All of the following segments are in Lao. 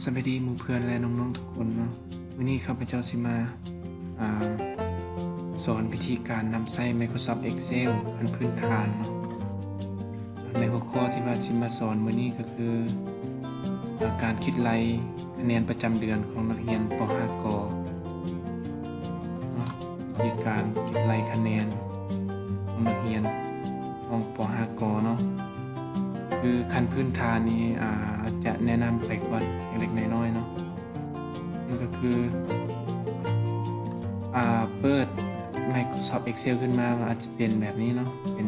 ສະບາຍດີໝູ່ເພື່ອນ ແລະ ນ້ອງໆທຸກຄົນເນາະ. ມື້ນີ້ຂ້າພະເຈົ້າຊິມາ ອາ ສອນວິທີການນຳໃຊ້ Microsoft Excel ຂັ້ນພື້ນຖານເນາະ. ໃນຫົວຂໍ້ທີ່ວ່າຊິມາສອນມື້ນີ້ກໍຄື ອາ ການຄິດໄລ່ຄະແນນປະຈຳເດືອນຂອງນັກຮຽນ ປໍຫ້າ ກ ເນາະ. ວິທີການຄິດໄລ່ຄະແນນຂອງນັກຮຽນ ຂອງ ປໍຫ້າ ກ ເນາະ. ຄືຂັ້ນພື້ນຖານນີ້ ອາ ອາດຈະແນະນຳໄປກ່ອນເລັກໆນ້ອຍໆເນາະ. ນັ້ນກໍຄື ອາ ເປີດ Microsoft Excel ຂຶ້ນມາ ມັນອາດຈະເປັນແບບນີ້ເນາະ ເປັນ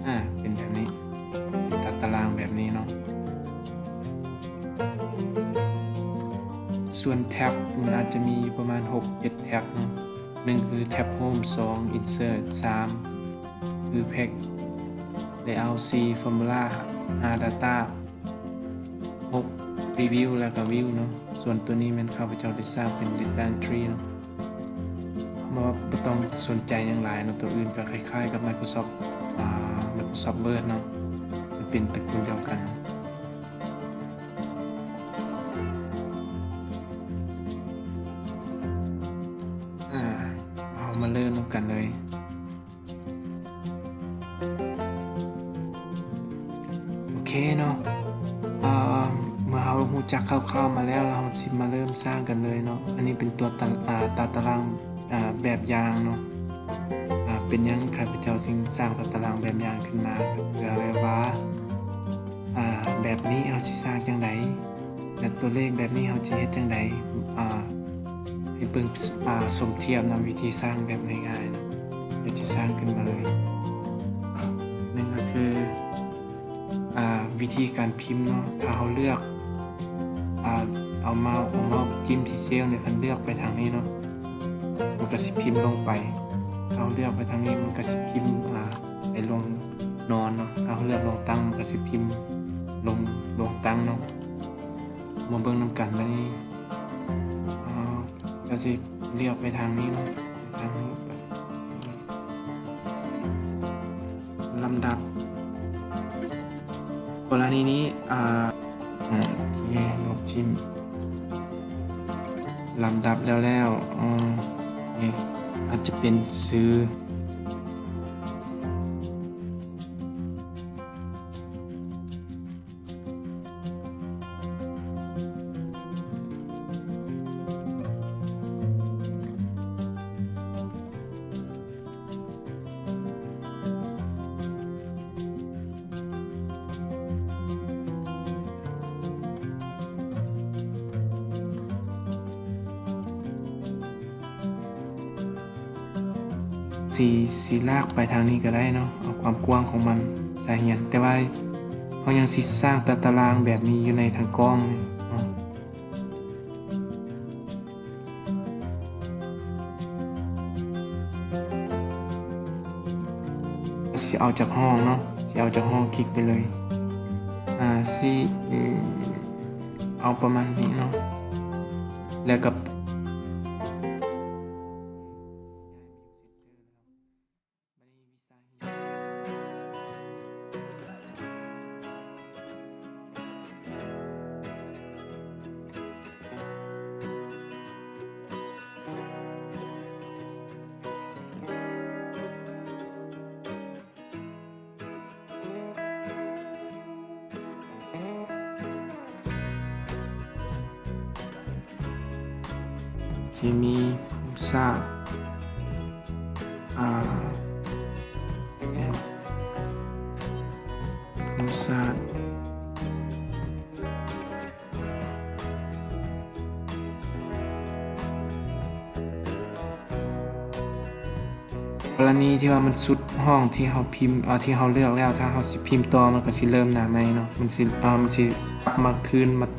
ອາ ເປັນແບບນີ້ ເປັນຕາຕະລາງແບບນີ້ເນາະ. ສ່ວນແທັບມັນອາດຈະມີຢູ່ປະມານຫົກເຈັດແທັບເນາະ. ໜຶ່ງຄືແທັບ Home ສອງ Insert ສາມຄື Pack Layout ສີ່ Formula ຫ້າ Data ຫົກ Preview ແລ້ວກໍ View ເນາະ. ສ່ວນຕົວນີ້ແມ່ນຂ້າພະເຈົ້າໄດ້ສ້າງເປັນ Data Entry ເນາະ. ເຮົາບໍ່ຕ້ອງສົນໃຈຫຍັງຫຼາຍເນາະ, ຕົວອື່ນກໍຄ້າຍໆກັບ Microsoft ອາ Microsoft Word ເນາະ, ມັນເປັນຕະກູນດຽວກັນ. ອາ ເຮົາມາເລີ່ມນຳກັນເລີຍ. ໂອເຄເນາະ, ເອີ ເມື່ອເຮົາຮູ້ຈັກຄ່າວໆມາແລ້ວ ເຮົາຊິມາເລີ່ມສ້າງກັນເລີຍເນາະ. ອັນນີ້ເປັນຕົວຕາ ອາ ຕາຕະລາງ ອາ ແບບຢ່າງເນາະ. ອາ ເປັນຫຍັງຂ້າພະເຈົ້າຈຶ່ງສ້າງຕາຕະລາງແບບຢ່າງຂຶ້ນມາ? ເພື່ອແບບວ່າ ອາ ແບບນີ້ເຮົາຊິສ້າງຈັ່ງໃດ ແລະ ຕົວເລກແບບນີ້ເຮົາຊິເຮັດຈັ່ງໃດ? ອາ ໃຫ້ເບິ່ງ ອາ ສົມທຽບນຳວິທີສ້າງແບບງ່າຍໆເນາະ. ດຽວຈະສ້າງຂຶ້ນມາເລີຍ. ໜຶ່ງກໍຄື ອາ ວິທີການພິມເນາະ. ຖ້າເຮົາເລືອກ ອາ ເອົາເມົາ ເອົາເມົາຈິ້ມທີ່ເຊວນີ້ ຄັນເລືອກໄປທາງນີ້ເນາະ ມັນກໍຊິພິມລົງໄປ. ເຮົາເລືອກໄປທາງນີ້ ມັນກໍຊິພິມ ອາ ໄປລົງນອນເນາະ. ເຮົາເລືອກລົງຕັ້ງ ມັນກໍຊິພິມລົງ ລົງຕັ້ງເນາະ. ມາເບິ່ງນຳກັນບາດນີ້. ເຮົາກໍຊິເລືອກໄປທາງນີ້ເນາະ ໄປທາງນີ້ໄປ. ລຳດັບ ກໍລະນີນີ້ ອາ ໂອເຄ ລົບຖິ້ມ. ລຳດັບແລ້ວໆ ອາ ອາດຈະເປັນຊື່. ຊິ ຊິລາກໄປທາງນີ້ກໍໄດ້ເນາະ, ເອົາຄວາມກວ້າງຂອງມັນໃສ່ຮຽນ. ແຕ່ວ່າເຮົາຍັງຊິສ້າງຕາຕະລາງແບບນີ້ຢູ່ໃນທາງກ້ອງນີ້ເນາະ. ຊິເອົາຈາກຫ້ອງເນາະ, ຊິເອົາຈາກຫ້ອງ ຄລິກໄປເລີຍ. ອາ ຊິ ເອີ ເອົາປະມານນີ້ເນາະ ແລ້ວກໍ ເຄມີ ພູຊາດ ອາ ພູຊາດ. ກໍລະນີທີ່ວ່າມັນສຸດຫ້ອງທີ່ເຮົາພິມ ເອີ ທີ່ເຮົາເລືອກແລ້ວ, ຖ້າເຮົາຊິພິມຕໍ່ ມັນກໍຊິເລີ່ມໜ້າໃໝ່ເນາະ, ມັນຊິ ເອີ ມັນຊິກັບມາຄືນມາ. ໂ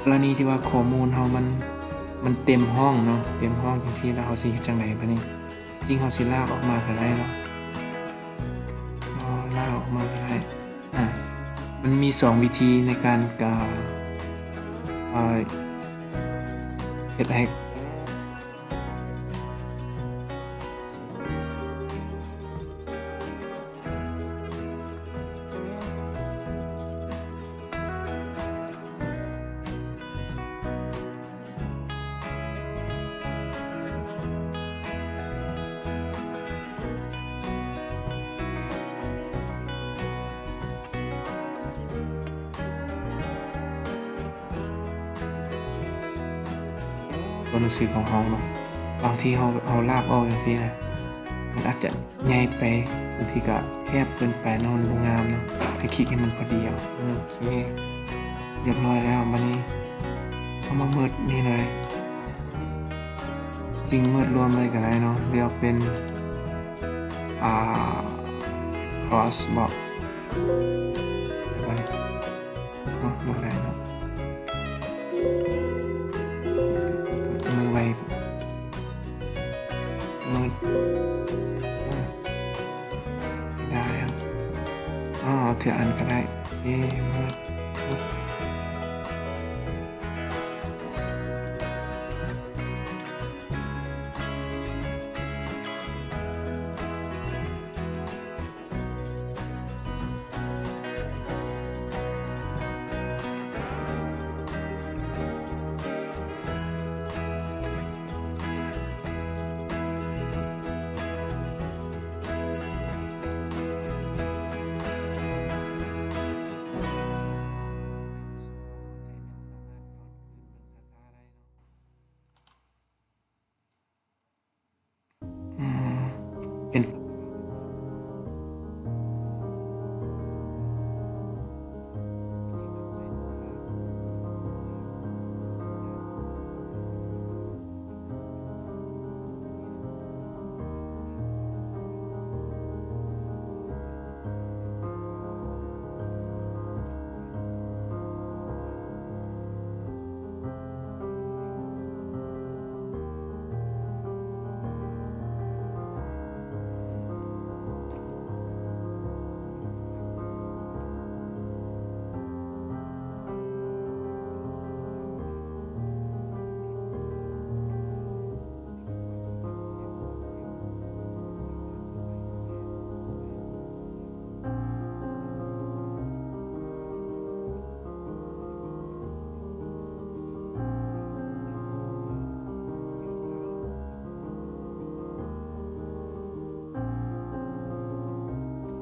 ກໍລະນີທີ່ວ່າຂໍ້ມູນເຮົາມັນ ມັນເຕັມຫ້ອງເນາະ ເຕັມຫ້ອງຈັ່ງຊີ້ ແລ້ວເຮົາຊິເຮັດຈັ່ງໃດບາດນີ້? ຈິງເຮົາຊິລາກອອກມາກໍໄດ້ເນາະ ລາກອອກມາກໍໄດ້. ອາ ມັນມີສອງວິທີໃນການ ກະ ເຮັດໃຫ້ ຕົວໜັງສືຂອງເຮົາເນາະ ບາງທີເຮົາ ເຮົາລາກອອກຈັ່ງຊີ້ນະ ມັນອາດຈະໃຫຍ່ໄປ ບາງທີກໍແຄບເກີນໄປເນາະ ມັນບໍ່ງາມເນາະ ໃຫ້ຄລິກໃຫ້ມັນພໍດີເອົາ. ໂອເຄ ຮຽບຮ້ອຍແລ້ວ ບາດນີ້ເຮົາມາເມີດນີ້ເລີຍ ຈິງເມີດລວມເລີຍກໍໄດ້ເນາະ ເລືອກເປັນ ອາ ຄຣອສບໍ ເນາະ ບໍ່ໄດ້ເນາະ ມືໄວ ມື ອາ ໄດ້ແລ້ວ ເອົາເທື່ອອັນກໍໄດ້ ເອ ມື ອືມ ເປັນ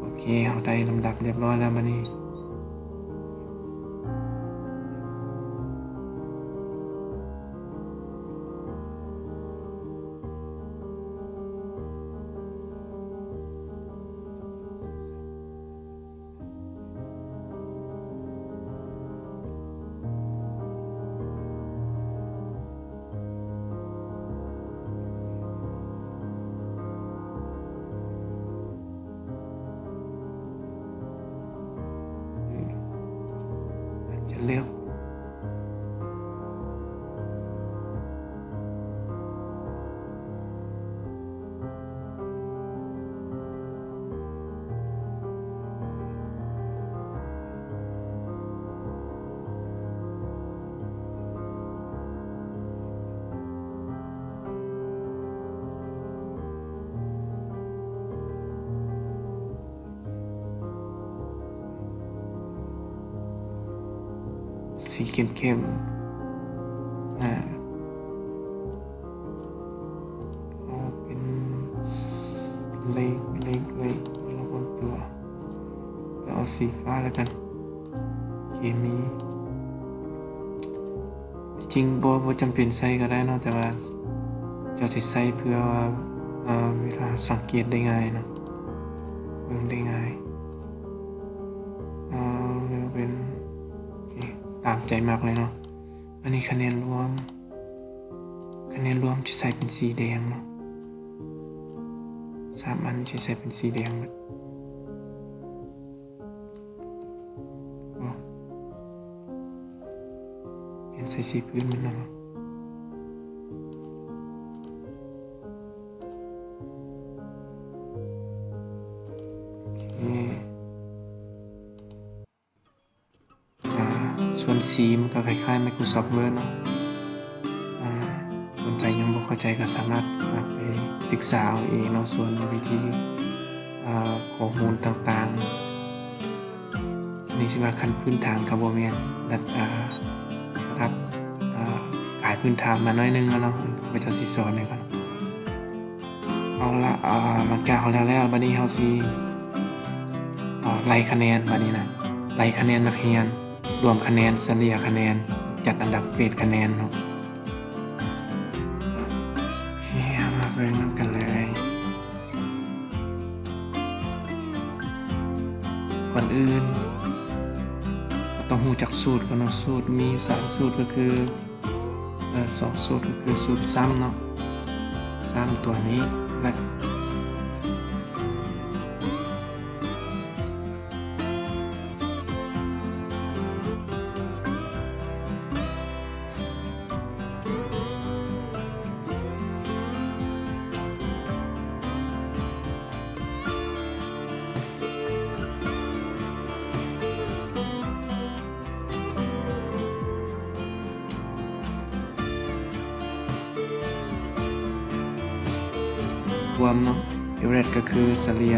ໂອເຄ ເຮົາໄດ້ລຳດັບຮຽບຮ້ອຍແລ້ວບາດນີ້. ອາດຈະເລືອກ ສີເຂັ້ມໆ ອາ ເອົາເປັນເລກ ເລກ ເລກ ລົບກວນຕົວ ຈະເອົາສີຟ້າແລ້ວກັນ ເຄມີ ທີ່ຈິງບໍ່ ບໍ່ຈຳເປັນໃສ່ກໍໄດ້ເນາະ ແຕ່ວ່າເຈົ້າຊິໃສ່ເພື່ອວ່າ ເວລາສັງເກດໄດ້ງ່າຍເນາະ ເບິ່ງໄດ້ງ່າຍ ເອົາເປັນ ໂອເຄ ຕາມໃຈມັກເລີຍເນາະ. ອັນນີ້ຄະແນນລວມ ຄະແນນລວມຈະໃສ່ເປັນສີແດງເນາະ ສາມອັນຈະໃສ່ເປັນສີແດງໝົດ. ໂອ ປັນໃສ່ສີພື້ນມັນເນາະ. ໂອເຄ ອາ ສ່ວນສີມັນກໍຄ້າຍໆ Microsoft Word ເນາະ. ອາ ຄົນໃດຍັງບໍ່ເຂົ້າໃຈກໍສາມາດ ອາ ໄປສຶກສາເອົາເອງເນາະ ສ່ວນວິທີ ອາ ຂໍ້ມູນຕ່າງໆ. ນີ້ຊິວ່າຂັ້ນພື້ນຖານກໍບໍ່ແມ່ນ ລະ ອາ ລະດັບ ອາ ກາຍພື້ນຖານມາໜ້ອຍໜຶ່ງແລ້ວເນາະ ຂ້າພະເຈົ້າຊິສອນໃຫ້ກ່ອນ. ເອົາລະ ອາ ຫຼັງຈາກເຮົາແລ້ວແລ້ວ ບາດນີ້ເຮົາຊິ ອາ ໄລ່ຄະແນນ ບາດນີ້ນະ ໄລ່ຄະແນນນັກຮຽນ ລວມຄະແນນ ສະເລ່ຍຄະແນນ ຈັດອັນດັບເກຣດຄະແນນເນາະ. ໂອເຄ ເຮົາມາເບິ່ງນຳກັນເລີຍ. ກ່ອນອື່ນ ເຮົາຕ້ອງຮູ້ຈັກສູດກ່ອນເນາະ. ສູດມີສາມສູດ ກໍຄື ເອີ ສອງສູດ ກໍຄືສູດຊຳເນາະ ຊຳຕົວນີ້ ແລະ ລວມເນາະ average ກໍຄືສະເລ່ຍ.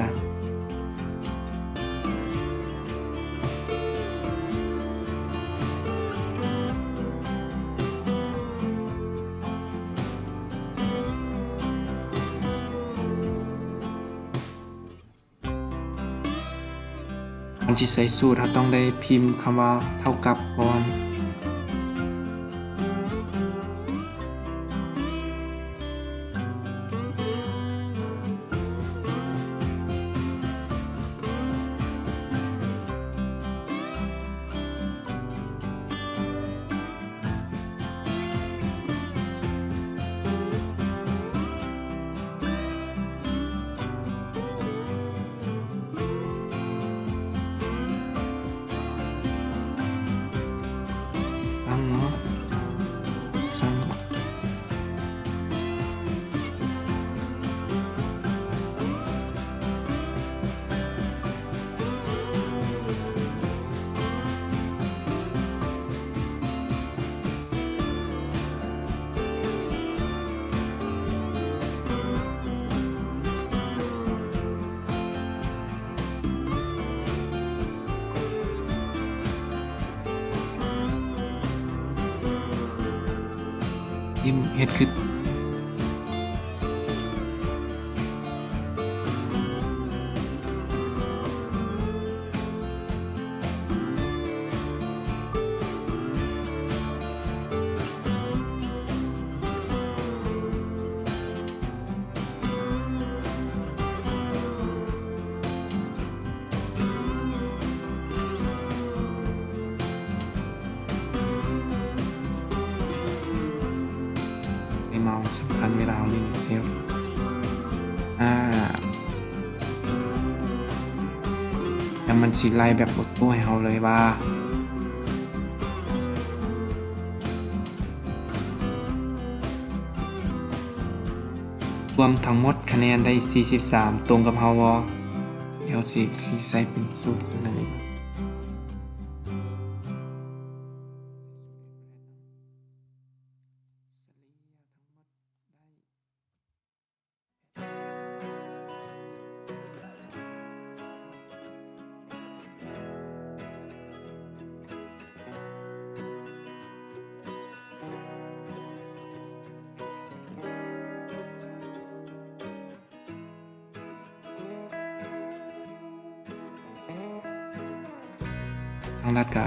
ກ່ອນຊິໃສ່ສູດ ເຮົາຕ້ອງໄດ້ພິມຄຳວ່າເທົ່າກັບກ່ອນ. ຊ້ຳເນາະ ຊ້ຳ. ຈິ້ມເຮັດຄື ໄອ້ເມົາສຳຄັນເວລາເຮົາຫຼິ້ນ Excel ອາ ແລ້ວມັນຊິໄລ່ແບບໂອໂຕ້ໃຫ້ເຮົາເລີຍວ່າ ລວມທັງໝົດຄະແນນໄດ້ສີ່ສິບສາມ ຕົງກັບເຮົາບໍ່? ດຽວຊິ ຊິໃສ່ເປັນສູດຕົວນັ້ນເອງ. ທາງລັດກະ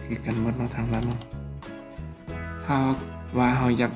ຄືກັນໝົດເນາະ ທາງລັດເນາະ. ຖ້າວ່າເຮົາຢາກ ເ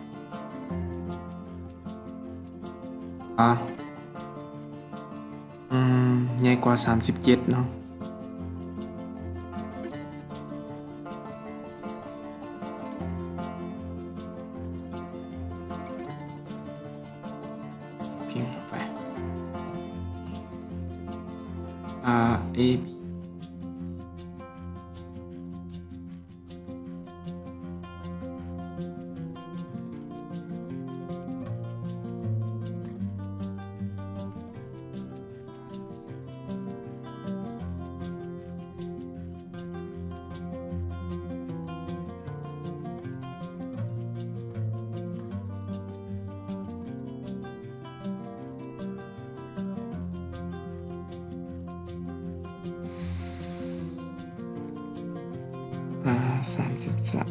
ອາ ອືມ ໃຫຍ່ກວ່າສາມສິບເຈັດເນາະ. ພິມເຂົ້າໄປ ອາ ເອ ບີ ອາ ສາມສິບສາມ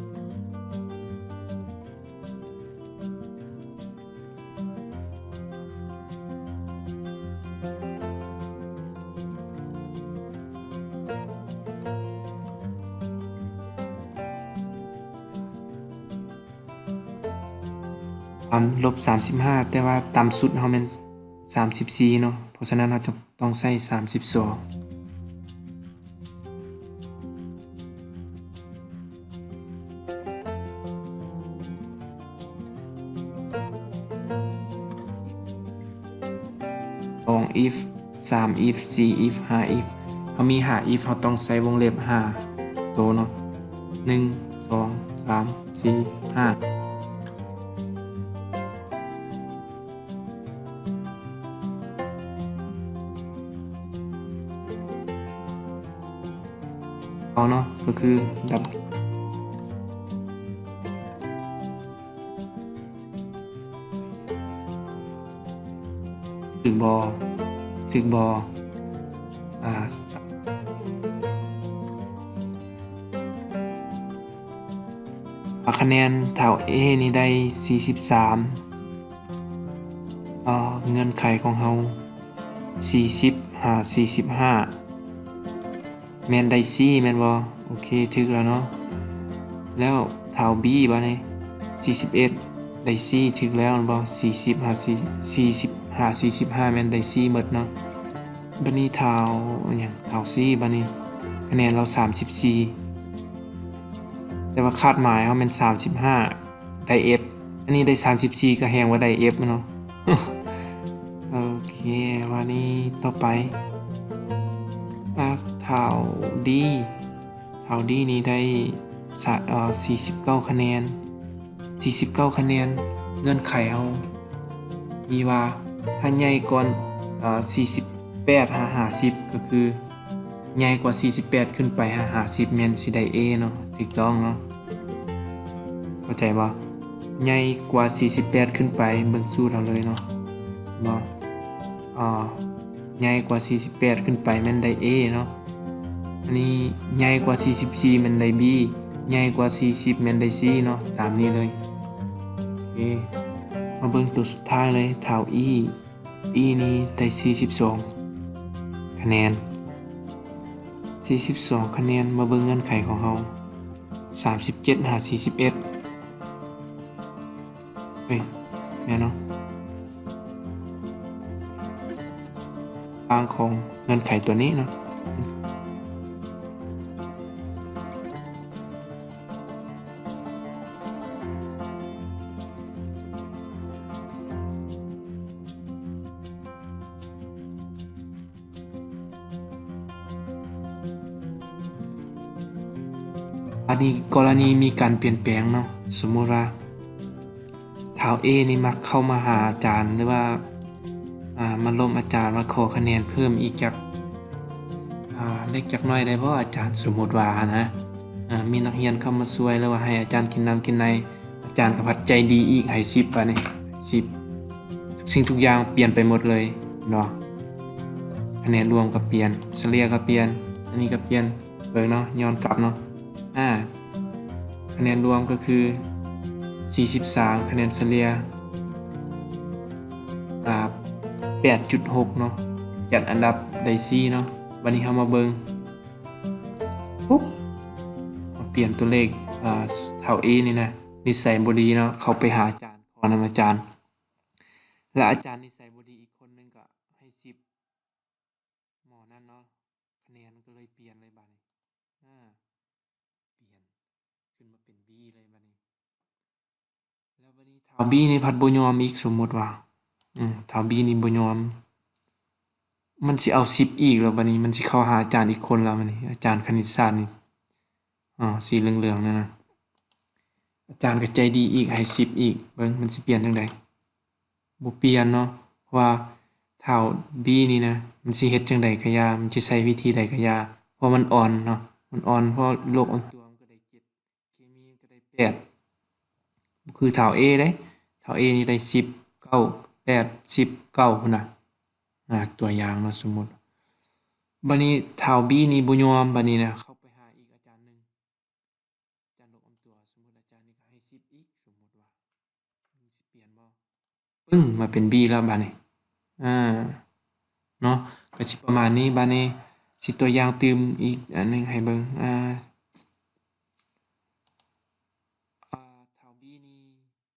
ສາມລົບສາມສິບຫ້າ ແຕ່ວ່າຕ່ຳສຸດເຮົາແມ່ນສາມສິບສີ່ເນາະ, ເພາະສະນັ້ນເຮົາຈະຕ້ອງໃຊ້ສາມສິບສອງ. ສອງ if ສາມ if ສີ່ if ຫ້າ if ເຮົາມີຫ້າ if ເຮົາຕ້ອງໃສ່ວົງເລັບຫ້າໂຕເນາະ ໜຶ່ງ ສອງ ສາມ ສີ່ ຫ້າ ເອົາເນາະ ກໍຄືດັບ ຖືກບໍ່? ຖືກບໍ່? ອາ ອາ ຄະແນນທ້າວ A ນີ້ໄດ້ສີ່ສິບສາມ. ເອີ ເງື່ອນໄຂຂອງເຮົາສີ່ສິບຫາສີ່ສິບຫ້າ ແມ່ນໄດ້ C ແມ່ນບໍ່? ໂອເຄ ຖືກແລ້ວເນາະ. ແລ້ວທ້າວ B ບາດນີ້ ສີ່ສິບເອັດ ໄດ້ C ຖືກແລ້ວແມ່ນບໍ່? ສີ່ສິບຫາ ສີ່ ສີ່ສິບຫາສີ່ສິບຫ້າ ແມ່ນໄດ້ C ໝົດເນາະ. ບາດນີ້ທ້າວ ຫຍັງ ທ້າວ C ບາດນີ້ ຄະແນນລາວສາມສິບສີ່ ແຕ່ວ່າຄາດໝາຍເຮົາແມ່ນສາມສິບຫ້າ ໄດ້ F ອັນນີ້ໄດ້ສາມສິບສີ່ ກໍແຮງວ່າໄດ້ F ເນາະ. ໂອເຄ ບາດນີ້ຕໍ່ໄປ ອາ ທ້າວ D ທ້າວ D ນີ້ໄດ້ ສະ ເອີ ສີ່ສິບເກົ້າຄະແນນ ສີ່ສິບເກົ້າຄະແນນ. ເງື່ອນໄຂເຮົາມີວ່າ ຖ້າໃຫຍ່ກ່ອນ ເອີ ສີ່ສິບແປດຫາຫ້າສິບ ກໍຄື ໃຫຍ່ກວ່າສີ່ສິບແປດຂຶ້ນໄປຫາຫ້າສິບ ແມ່ນຊິໄດ້ A ເນາະ. ຖືກຕ້ອງເນາະ ເຂົ້າໃຈບໍ່? ໃຫຍ່ກວ່າສີ່ສິບແປດຂຶ້ນໄປ ເບິ່ງສູດເຮົາເລີຍເນາະ ເນາະ ອາ ໃຫຍ່ກວ່າສີ່ສິບແປດຂຶ້ນໄປແມ່ນໄດ້ A ເນາະ. ອັນນີ້ໃຫຍ່ກວ່າສີ່ສິບສີ່ແມ່ນໄດ້ B ໃຫຍ່ກວ່າສີ່ສິບແມ່ນໄດ້ C ເນາະ ຕາມນີ້ເລີຍ. ໂອເຄ ມາເບິ່ງໂຕສຸດທ້າຍເລີຍ ທ້າວ E E ນີ້ໄດ້ສີ່ສິບສອງຄະແນນ ສີ່ສິບສອງຄະແນນ. ມາເບິ່ງເງື່ອນໄຂຂອງເຮົາ ສາມສິບເຈັດຫາສີ່ສິບເອັດ ເອີຍ ແມ່ນເນາະ ທາງຂອງເງື່ອນໄຂຕົວນີ້ເນາະ. ອັນນີ້ກໍລະນີມີການປ່ຽນແປງເນາະ, ສົມມຸດວ່າ ທ້າວ A ນີ້ມັກເຂົ້າມາຫາອາຈານ ຫຼືວ່າ ອາ ມາລົມອາຈານວ່າຂໍຄະແນນເພີ່ມອີກຈັກ ອາ ເລັກຈັກໜ້ອຍໄດ້ບໍ່ອາຈານ? ສົມມຸດວ່ານະ ອາ ມີນັກຮຽນເຂົ້າມາຊ່ວຍ ຫຼືວ່າໃຫ້ອາຈານກິນນ້ຳກິນໃນ ອາຈານກໍພັດໃຈດີອີກ ໃຫ້ສິບ ບາດນີ້ ສິບ ທຸກສິ່ງທຸກຢ່າງປ່ຽນໄປໝົດເລີຍເນາະ. ຄະແນນລວມກໍປ່ຽນ ສະເລ່ຍກໍປ່ຽນ ອັນນີ້ກໍປ່ຽນ ເບິ່ງເນາະ ຍ້ອນກັບເນາະ ອາ ຄະແນນລວມກໍຄືສີ່ສິບສາມ ຄະແນນສະເລ່ຍ ອາ ແປດຈຸດຫົກເນາະ ຈັດອັນດັບໄດ້ສີ່ເນາະ. ບັດນີ້ເຮົາມາເບິ່ງປຸບ ມາປ່ຽນຕົວເລກ ອາ ທ້າວ A ນີ້ນະ ນິໄສບໍ່ດີເນາະ ເຂົ້າໄປຫາອາຈານ ຂໍນຳອາຈານ ແລະອາຈານນິໄສບໍ່ດີອີກຄົນໜຶ່ງກໍໃຫ້ສິບ ໝໍນັ້ນເນາະ ຄະແນນມັນກໍເລີຍປ່ຽນເລີຍບາດນີ້ ອາ ປ່ຽນຂຶ້ນມາເປັນ B ເລີຍບາດນີ້. ແລ້ວບາດນີ້ທ້າວ B ນີ້ພັດບໍ່ຍອມອີກ ສົມມຸດວ່າ ອືມ ທ້າວ B ນີ້ບໍ່ຍອມ ມັນຊິເອົາສິບອີກ ແລ້ວບາດນີ້ມັນຊິເຂົ້າຫາອາຈານອີກຄົນແລ້ວ ບາດນີ້ອາຈານຄະນິດສາດນີ້ ອາ ສີເຫຼືອງໆນັ້ນນະ ອາຈານກໍໃຈດີອີກ ໃຫ້ສິບອີກ ເບິ່ງມັນຊິປ່ຽນຈັ່ງໃດ. ບໍ່ປ່ຽນເນາະ ເພາະວ່າທ້າວ B ນີ້ນະ ມັນຊິເຮັດຈັ່ງໃດກໍຢ່າ ມັນຊິໃຊ້ວິທີໃດກໍຢ່າ ເພາະມັນອ່ອນເນາະ ມັນອ່ອນ ເພາະໂລກອ່ອນຕົວມັນກໍໄດ້ເຈັດ ເຄມີມັນກໍໄດ້ແປດ ບໍ່ຄືທ້າວ A ເດ້ ທ້າວ A ນີ້ໄດ້ສິບ ເກົ້າ ແປດ ສິບ ເກົ້າ ພຸ້ນນະ ອາ ຕົວຢ່າງເນາະ ສົມມຸດ ບາດນີ້ທ້າວ B ນີ້ບໍ່ຍອມ ບາດນີ້ນະ ເຂົ້າໄປຫາອີກອາຈານໜຶ່ງ ອາຈານໂລກອ່ອນຕົວ ສົມມຸດອາຈານນີ້ກໍໃຫ້ສິບອີກ ສົມມຸດວ່າ ມັນຊິປ່ຽນບໍ່ ປຶ້ງ ມາເປັນ B ແລ້ວບາດນີ້ ອາ ເນາະ ກໍຊິປະມານນີ້ ບາດນີ້ຊິຕົວຢ່າງຕື່ມອີກອັນໜຶ່ງໃຫ້ເບິ່ງ ອາ ອາ ທ້າວ B ນີ້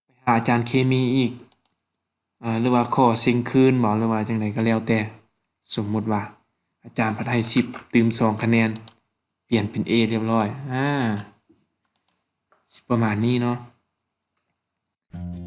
ໄປຫາອາຈານເຄມີອີກ ອາ ຫຼືວ່າຂໍເສັງຄືນບໍ ຫຼືວ່າຈັ່ງໃດກໍແລ້ວແຕ່ ສົມມຸດວ່າອາຈານພັດໃຫ້ສິບ ຕື່ມສອງຄະແນນ ປ່ຽນເປັນ A ລຽບຮ້ອຍ ອາ ຊິປະມານນີ້ເນາະ.